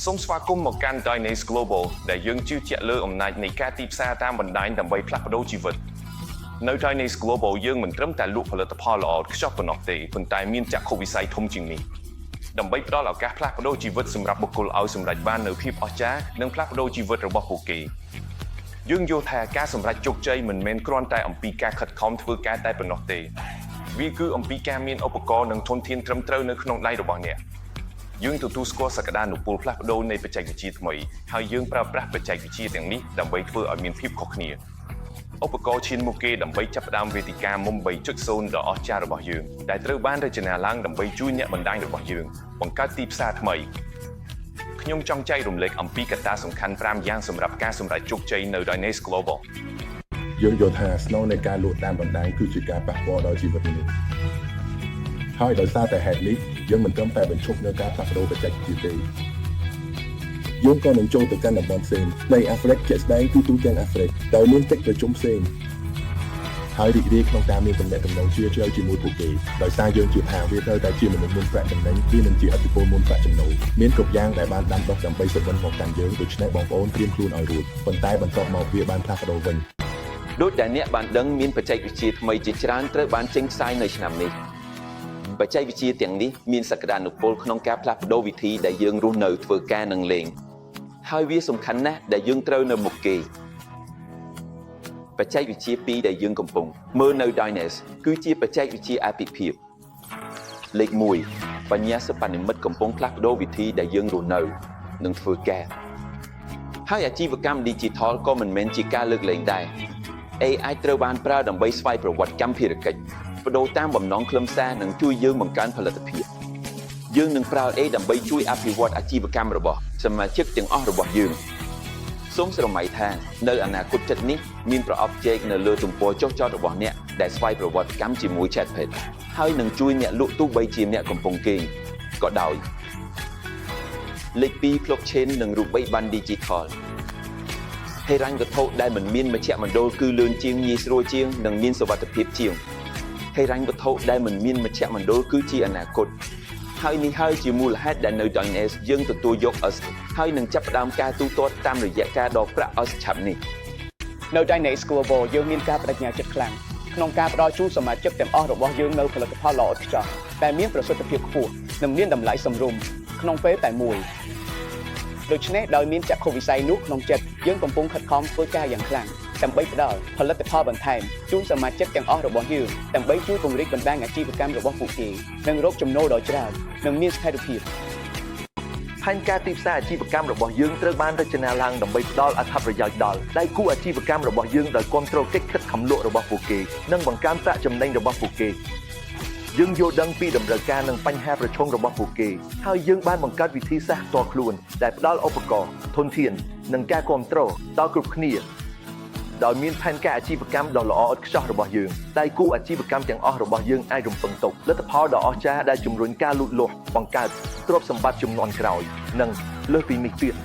សូមស្វាគមន៍មកកាន់ Dynace Global ដែលយើងជឿជាក់លើអំណាចនៃការទីផ្សារតាមបណ្ដាញដើម្បីផ្លាស់ប្ដូរជីវិតនៅ Dynace Global យើងមិនត្រឹមតែលក់ផលិតផលល្អឥតខ្ចោះប៉ុណ្ណោះទេប៉ុន្តែមានចក្ខុវិស័យធំជាងនេះដើម្បីផ្ដល់ឱកាសផ្លាស់ប្ដូរជីវិតសម្រាប់បុគ្គលឲ្យសម្រេចបាននូវភាពអស្ចារ្យនិងផ្លាស់ប្ដូរជីវិតរបស់ពួកគេយើងយល់ថាការសម្រេចជោគជ័យមិនមែនគ្រាន់តែអំពីការខិតខំធ្វើការតែប៉ុណ្ណោះទេវាគឺអំពីការមានឧបករណ៍និងធនធានត្រឹមត្រូវនៅក្នុងដៃរបស់អ្នក យើងទទួលស្គាល់សក្តានុពលផ្លាស់ប្ដូរនៃបច្ចេកវិទ្យាថ្មីហើយយើងប្រើប្រាស់បច្ចេកវិទ្យាទាំងនេះដើម្បីធ្វើឲ្យមានភាពខុសគ្នាឧបករណ៍ឈានមុខគេដើម្បីចាប់ផ្ដើមវេទិកាមុំ3.0ដ៏អស្ចារ្យរបស់យើងដែលត្រូវបានរចនាឡើងដើម្បីជួយអ្នកបណ្ដាញរបស់យើងបង្កើតទីផ្សារថ្មីខ្ញុំចង់ចែករំលែកអំពីកត្តាសំខាន់5យ៉ាងសម្រាប់ការសម្រេចជោគជ័យនៅ Dynace Global។ យើងយល់ថាស្នូលនៃការលក់តាមបណ្ដាញគឺជាការប៉ះពាល់ដល់ជីវិតមនុស្សហើយដោយសារតែហេតុនេះយើងមិនត្រឹមតែបញ្ឈប់នៅការផ្លាស់ប្ដូរបច្ចេកវិទ្យាទេយើងក៏នឹងចូលទៅកាន់តំបន់ផ្សេងនៃអាហ្វ្រិកជាក់ស្ដែងគឺទូទាំងអាហ្វ្រិកដោយមានកិច្ចប្រជុំផ្សេងហើយរីករាយក្នុងការមានទំនាក់ទំនងជ្រាលជ្រៅជាមួយពួកគេដោយសារយើងជឿថាវាត្រូវតែជាមនុស្សមុនប្រាក់ចំណេញវានឹងជាឥទ្ធិពលមុនប្រាក់ចំណូលមានគ្រប់យ៉ាងដែលបានដាំដុះដើម្បីសុបិនមកកាន់យើងដូច្នេះបងប្អូនត្រៀមខ្លួនឲ្យរួចប៉ុន្តែបន្ទាប់មកវាបានផ្លាស់ប្ដូរវិញ។ ដូចដែលអ្នកបានដឹងមានបច្ចេកវិទ្យាថ្មីជាច្រើនត្រូវបានចេញផ្សាយនៅឆ្នាំនេះបច្ចេកវិទ្យាទាំងនេះមានសក្តានុពលក្នុងការផ្លាស់ប្ដូរវិធីដែលយើងរស់នៅធ្វើការនិងលេងហើយវាសំខាន់ណាស់ដែលយើងត្រូវនៅមុខគេបច្ចេកវិទ្យាពីរដែលយើងកំពុងមើលនៅ Dynace គឺជាបច្ចេកវិទ្យាអាទិភាពលេខ1បញ្ញាសិប្បនិម្មិតកំពុងផ្លាស់ប្ដូរវិធីដែលយើងរស់នៅនិងធ្វើការហើយអាជីវកម្ម Digital ក៏មិនមែនជាការលើកលែងដែរ AI ត្រូវបានប្រើដើម្បីស្វ័យប្រវត្តិកម្មភារកិច្ចប្ដូរតាមបំណងខ្លឹមសារនិងជួយយើងបង្កើនផលិតភាពយើងនឹងប្រើ AI ដើម្បីជួយអភិវឌ្ឍអាជីវកម្មរបស់សមាជិកទាំងអស់របស់យើងសូមស្រមៃថានៅអនាគតចិត្តនេះមានប្រអប់ចេកនៅលើទំព័រចុះចតរបស់អ្នកដែលស្វ័យប្រវត្តិកម្មជាមួយ ChatPad ហើយនឹងជួយអ្នកលក់ទោះបីជាអ្នកកំពុងគេងក៏ដោយលេខ2 Blockchain និងរូបិយប័ណ្ណ Digital ហិរញ្ញវត្ថុដែលមិនមានមជ្ឈមណ្ឌលគឺលឿនជាងងាយស្រួលជាងនិងមានសុវត្ថិភាពជាងហិរញ្ញវត្ថុដែលមិនមានមជ្ឈមណ្ឌលគឺជាអនាគតហើយនេះហើយជាមូលហេតុដែលនៅ Dynace យើងទទួលយក US ហើយនឹងចាប់ផ្ដើមការទូទាត់តាមរយៈការដកប្រាក់ US ឆាប់នេះ។ នៅ Dynace Global យើងមានការប្តេជ្ញាចិត្តខ្លាំងក្នុងការផ្ដល់ជូនសមាជិកទាំងអស់របស់យើងនូវផលិតផលល្អឥតខ្ចោះតែមានប្រសិទ្ធភាពខ្ពស់និងមានតម្លៃសមរម្យក្នុងពេលតែមួយដូច្នេះដោយមានចក្ខុវិស័យនោះក្នុងចិត្តយើងកំពុងខិតខំធ្វើការយ៉ាងខ្លាំងដើម្បីផ្ដល់ផលិតផលបន្ថែមជូនសមាជិកទាំងអស់របស់យើងដើម្បីជួយពង្រីកបណ្ដាញអាជីវកម្មរបស់ពួកគេនិងរកចំណូលដ៏ច្រើននិងមានស្ថិរភាព។ ផែនការទីផ្សារអាជីវកម្មរបស់យើងត្រូវបានរចនាឡើងដើម្បីផ្ដល់អត្ថប្រយោជន៍ដល់ដៃគូអាជីវកម្មរបស់យើងដោយគ្រប់គ្រងកិច្ចខិតខំលក់របស់ពួកគេនិងបង្កើនប្រាក់ចំណេញរបស់ពួកគេយើងយល់ដឹងពីតម្រូវការនិងបញ្ហាប្រឈមរបស់ពួកគេហើយយើងបានបង្កើតវិធីសាស្ត្រផ្ទាល់ខ្លួនដែលផ្ដល់ឧបករណ៍ធនធាននិងការគ្រប់គ្រងដល់គ្រប់គ្នាដោយមានផែនការអាជីវកម្មដ៏ល្អឥតខ្ចោះរបស់យើងដៃគូអាជីវកម្មទាំងអស់របស់យើងអាចរំពឹងទុកលទ្ធផលដ៏អស្ចារ្យដែលជំរុញការលូតលាស់បង្កើតទ្រព្យសម្បត្តិជំនាន់ក្រោយនិងលើសពីនេះទៀត។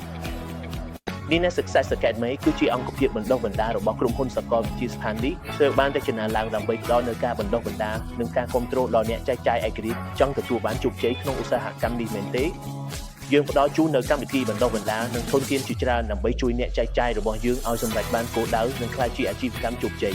Dynace Success Academy គឺជាអង្គភាពបណ្ដុះបណ្ដាលរបស់ក្រុមហ៊ុនសាកលវិទ្យាស្ថាននេះត្រូវបានរចនាឡើងដើម្បីផ្ដល់នូវការបណ្ដុះបណ្ដាលនិងការគ្រប់គ្រងដល់អ្នកចែកចាយឯករាជ្យចង់ទទួលបានជោគជ័យក្នុងឧស្សាហកម្មនេះមែនទេយើងផ្ដល់ជូននូវកម្មវិធីបណ្ដុះបណ្ដាលនិងធនធានជាច្រើនដើម្បីជួយអ្នកចែកចាយរបស់យើងឲ្យសម្រេចបានគោលដៅនិងក្លាយជាអាជីវកម្មជោគជ័យ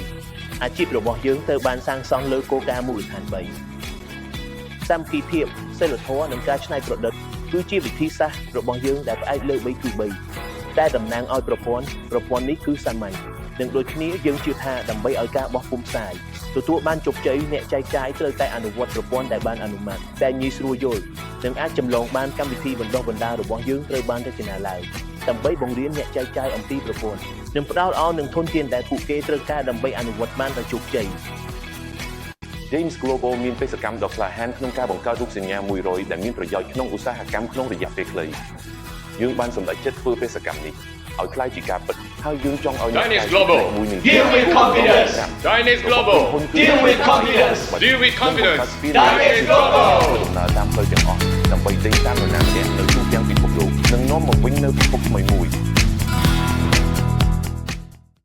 អាជីពរបស់យើងត្រូវបានសាងសង់លើគោលការណ៍មូលដ្ឋាន3សាមគ្គីភាពសិលធម៌និងការច្នៃប្រឌិតគឺជាវិធីសាស្ត្ររបស់យើងដែលផ្អែកលើ3គឺ3ដែលតំណាងឲ្យប្រព័ន្ធប្រព័ន្ធនេះគឺសាមញ្ញនិងដូចគ្នាយើងជឿថាដើម្បីឲ្យការបោះពុម្ពផ្សាយទទួលបានជោគជ័យអ្នកចែកចាយត្រូវតែអនុវត្តប្រព័ន្ធដែលបានអនុម័តតែងាយស្រួលយល់និងអាចចម្លងបានកម្មវិធីបណ្ដុះបណ្ដាលរបស់យើងត្រូវបានរចនាឡើងដើម្បីបង្រៀនអ្នកចែកចាយអំពីប្រព័ន្ធនិងផ្ដល់ឲ្យនឹងធនធានដែលពួកគេត្រូវការដើម្បីអនុវត្តបានដោយជោគជ័យ។ Dynace Global មានបេសកកម្មដ៏ក្លាហានក្នុងការបង្កើតរូបសញ្ញា100ដែលមានប្រយោជន៍ក្នុងឧស្សាហកម្មក្នុងរយៈពេលខ្លីយើងបានសម្រេចចិត្តធ្វើបេសកកម្មនេះឲ្យក្លាយជាការពិតហើយយើងចង់ឲ្យអ្នក Dynace Global. មួយនឹង Deal with confidence. Dynace Global. Deal with confidence. Deal with confidence. Dynace Global. ធ្វើដំណើរតាមផ្លូវទាំងអស់ដើម្បីដេញតាមនរណាម្នាក់នៅទូទាំងពិភពលោកនិងនាំមកវិញនៅពិភពថ្មីមួយ។